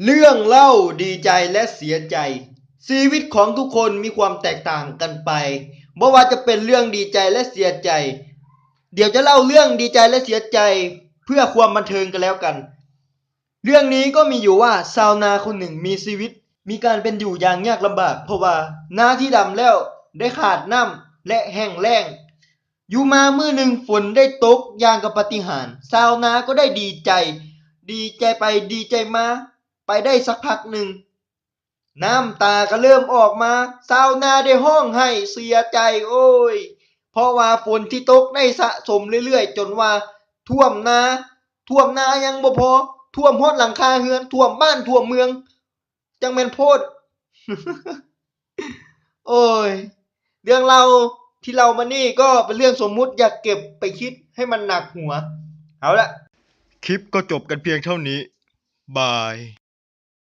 ເລື່ອງເລົ່າດີໃຈ ແລະ ເສຍໃຈ. ຊີວິດຂອງທຸກຄົນມີຄວາມແຕກຕ່າງກັນໄປ, ບໍ່ວ່າຈະເປັນເລື່ອງດີໃຈ ແລະ ເສຍໃຈ. ດຽວຈະເລົ່າເລື່ອງດີໃຈ ແລະ ເສຍໃຈ ເພື່ອຄວາມບັນເທີງກັນແລ້ວກັນ. ເລື່ອງນີ້ກໍມີຢູ່ວ່າ ຊາວນາຄົນໜຶ່ງມີຊີວິດ, ມີການເປັນຢູ່ຢ່າງຍາກລຳບາກ, ເພາະວ່ານາທີ່ດຳແລ້ວໄດ້ຂາດນ້ຳ ແລະ ແຫ້ງແລ້ງ. ຢູ່ມາມື້ໜຶ່ງຝົນໄດ້ຕົກຢ່າງກັບປາຕິຫານ, ຊາວນາກໍໄດ້ດີໃຈ, ດີໃຈໄປດີໃຈມາ, ໄປໄດ້ສັກພັກໜຶ່ງ ນ້ຳຕາກໍເລີ່ມອອກມາ, ຊາວນາໄດ້ຮ້ອງໄຫ້ເສຍໃຈ, ໂອ້ຍ ເພາະວ່າຝົນທີ່ຕົກໄດ້ສະສົມເລື້ອຍໆ ຈົນວ່າຖ້ວມນາ, ຖ້ວມນາຍັງບໍ່ພໍ, ຖ້ວມຮອດຫຼັງຄາເຮືອນ, ຖ້ວມບ້ານ, ຖ້ວມເມືອງ, ຈັ່ງແມ່ນໂພດ. ໂອ້ຍ ເລື່ອງເລົ່າທີ່ເລົ່າມານີ້ກໍເປັນເລື່ອງສົມມຸດ, ຢ່າເກັບໄປຄິດໃຫ້ມັນໜັກຫົວ. ເອົາລະ ຄລິບກໍຈົບກັນພຽງເທົ່ານີ້. ບາຍ.